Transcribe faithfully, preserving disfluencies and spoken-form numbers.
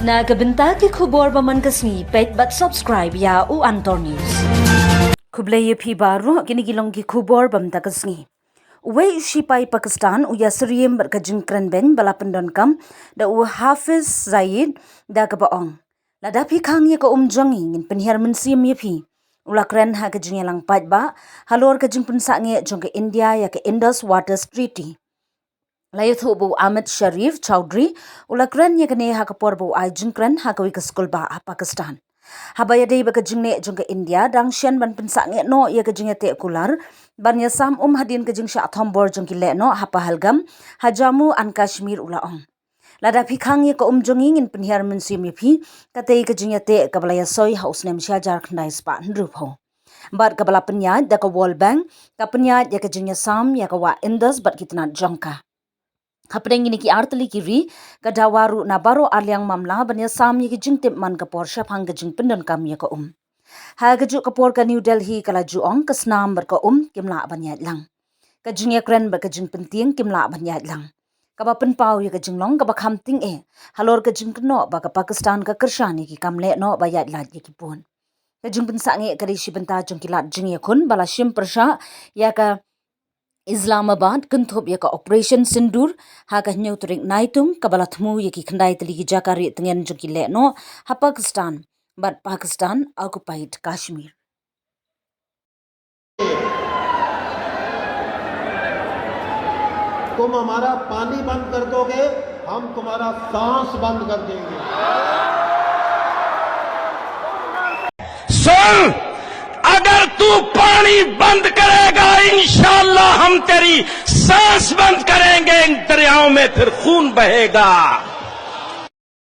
Na ka bynta ki khubor ba man ka sngi, peit bad subscribe ïa u Antor News. Khublei ïa phi baroh, kine ki long ki khubor ba man ka sngi. Uwei u shipai Pakistan u ïasyriem bad ka jingkren beiñ ba la pyndonkam da u Hafiz Saeed da kaba ong: Lada phi khang ïa ka um jong ngi, ngin pynhiar mynsiem ïa phi. U la kren ha ka jingïalang paidbah halor ka jingpynsangeh jong ka India ïa ka Indus Waters Treaty. La ïathuh ba u Ahmed Sharif Chowdhury u la kren ïa kane ha ka por ba u ai jingkren ha kawei ka skulbah ha Pakistan. Haba ïadei bad ka jingneh jong ka India, dang shen ban pynsangeh noh ïa ka jingïateh kular ban ïasam um hadien ka jingshah thombor jong ki lehnoh ha Pahalgam ha Jammu and Kashmir, u la ong: Lada phi khang ïa ka um jong ngi, ngin pynhiar mynsiem ïa phi. Katei ka jingïateh kaba la ïasoi ha u snem shi hajar khyndai spah hynriewphew. Bad kaba la pynïaid da ka World Bank, ka pynïaid ïa ka jingïasam ïa ka wah Indus bad ki tnat jong ka. Hapdeng kine ki artylli ki ri, ka dawa ruh na baroh arliang mamla ban ïasam ïa ki jingtip man ka por shaphang ka jingpyndonkam ïa ka um. Ha kajuh ka por ka New Delhi ka la ju ong ka snam bad ka um kim lah ban ïaid lang. Ka jingïakren bad ka jingpyntieng kim lah ban ïaid lang. Kaba pynpaw ïa ka jinglong kaba kham tyngeh halor ka jingkynnoh ba ka Pakistan ka kyrshan ïa ki kam lehnoh ba ïaid lait ïa ki pud. Ka jingpynsangeh ka dei shi bynta jong ki lad jingïakhun ba la shim pyrshah ïa ka Islamabad kynthup ïa ka Operation Sindoor ha ka hynñiew tarik Naitung, kaba la thmu ïa ki khyndai tylli ki jaka rieh tngen jong ki lehnoh ha Pakistan bad Pakistan occupied Kashmir. तुम हमारा पानी बंद कर दोगे, हम तुम्हारा सांस बंद कर देंगे। सुन, अगर तू पानी बंद करेगा, इंशाअल्लाह हम तेरी सांस बंद करेंगे। इन दरियाओं में फिर खून बहेगा।